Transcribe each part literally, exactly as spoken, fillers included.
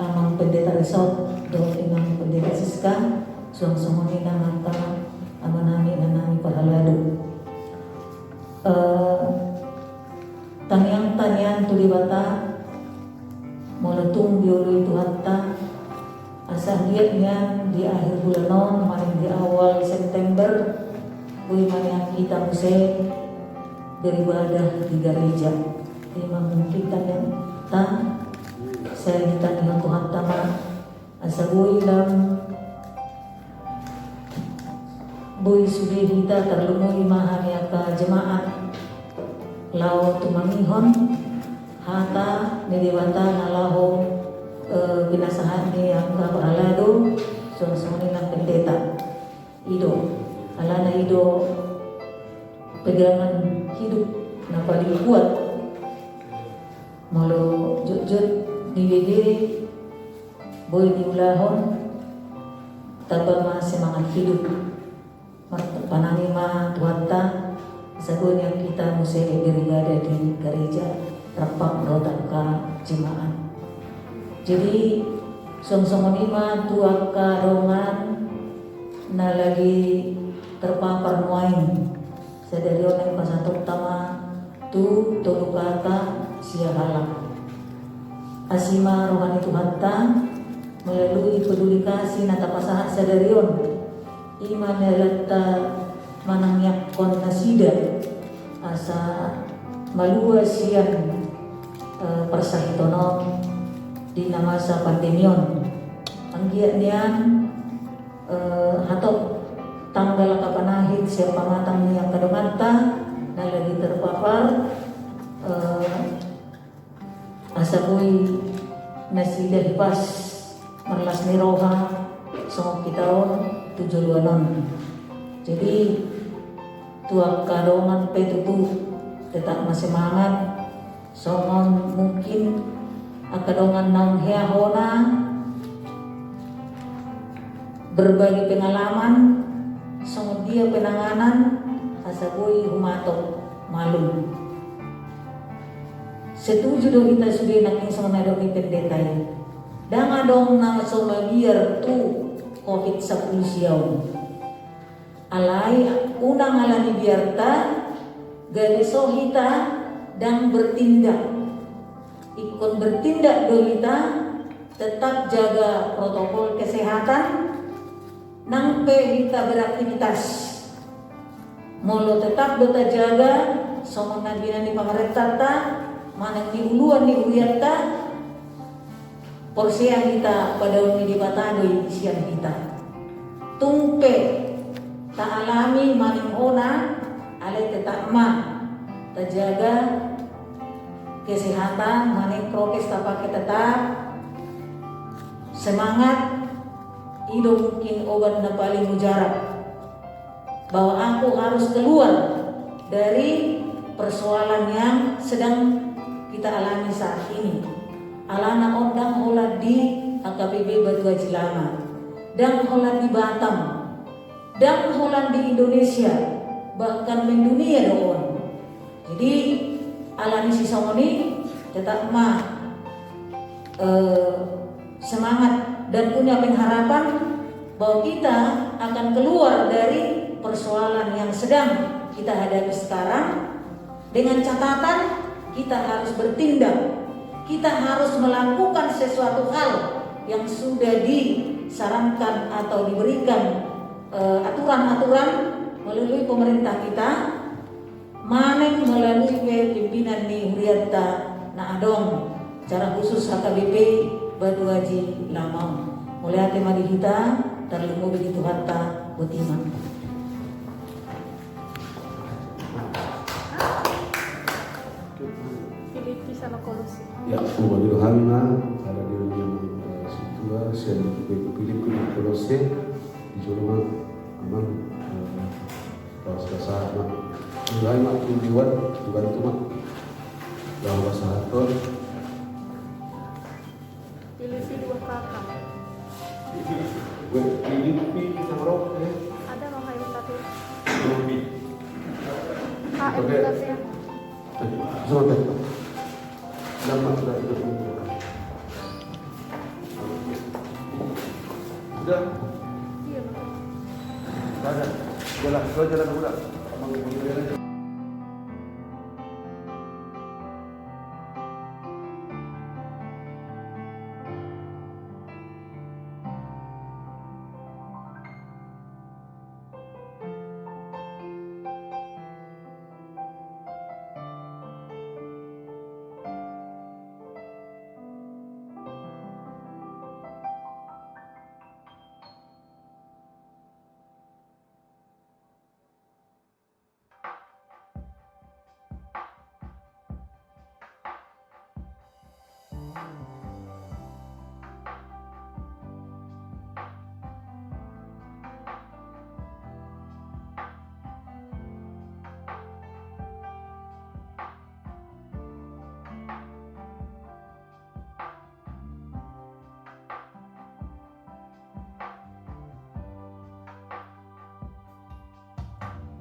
Amang Pendeta Resort dohot Inang Pendeta Siska, suang songon i nang angka amanami, inanami parhalado. Eh, tangiangta nian tu Debata, molo tung dioloi Tuhanta, asa anggiat nian di akhir bulan on manang di awal September, boi ma nian hita muse beribadah di gareja. Ima mungkin tangiangta, sai ditangihon Tuhanta ma, asa boi lam, boi sude hita tarlumobi ma hami angka jemaat laho tumangihon hata ni Debata na laho, eh, pinasahat ni angka parhalado, suang songon i nang pendeta. I do, alana i do pegangan hidup na paling kuat. Molo jotjot nibege, boi niulahon, tamba ma semangat hidup. Mar-, panangi ma Tuhanta, asa boi nian hita muse beribadah di gareja, rap dohot angka jemaat. Jadi, suang songon i ma tu angka dongan na lagi terpapar nuaeng. Sadari on naeng pasahatonta ma tu tolu kata siahalang. Asi ma roha ni Tuhanta melalui peduli kasih na tapasahat sadari on. Ima na laho manangianghon nasida asa malua sian, eh, parsahiton on di na masa pandemi on. Anggiat nian, eh, hatop tanggal angka panahit sian pamatang ni angka donganta na lagi terpapar, eh, asa boi nasida hipas marlas ni roha songon hita on tu joloan on. Jadi, tu angka dongan pe tutu tetap ma semangat, songon mungkin angka dongan naung hea hona berbagi pengalaman, songon dia penanganan, asa boi humatop malum. Setuju do hita sude nangkin songon na didok ni pendeta i. Ndang adong na so mabiar tu covid sampulu sia on. Alai unang ala ni biarta, gabe so hita ndang bertindak. Ingkon bertindak do hita, tetap jaga protokol kesehatan, nang pe hita beraktivitas. Molo tetap do tajaga, songon na binahen ni pamarentanta, manang ni uluan ni hurianta, porsea hita padaon ni Debata do i sian hita. Tung pe taalami maning hona, alai tetap ma tajaga kesehatan, maning prokes tapake tetap, semangat, i do mungkin obat na paling mujarab. Bahwa aku harus keluar dari persoalan yang sedang kita alami saat ini. Alana on ndang holan di H K B P Batu Aji Lama, ndang holan di Batam, ndang holan di Indonesia, bahkan mendunia do on. Jadi, ala ni sisongon i, tetap ma, eh, semangat dan punya pengharapan bahwa kita akan keluar dari persoalan yang sedang kita hadapi sekarang, dengan catatan kita harus bertindak, kita harus melakukan sesuatu hal yang sudah disarankan atau diberikan, eh, aturan-aturan melalui pemerintah kita, maneng melalui pe pimpinan ni hurianta na adong, secara khusus H K B P Batu Aji Lama on. Mauliate ma di hita, tarlumobi di Tuhanta, boti ma. Filipi sama Kolose. Ya, umbali do hami ma, ada di rumah, eh, situa, sian Filipi dan Kolose, di jolo ma, amang, eh, Pas kasar ma. Mulai ma tu liwat, tu bantu ma. Laho pasahathon. Filipi dua kakak. Gue Filipi kita berapa ya? Ada mau kayu tapi. Filipi. Kak, oke. Tapi ya. Eh, sama, Beb. Nama sudah itu. Jalan, jalan ulang.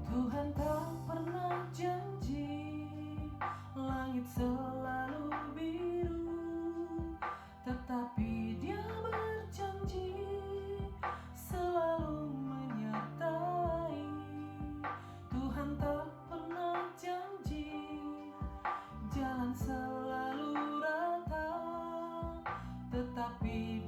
Tuhan tak pernah janji langit selalu biru, tetapi Dia berjanji selalu menyertai. Tuhan tak pernah janji jalan selalu rata, tetapi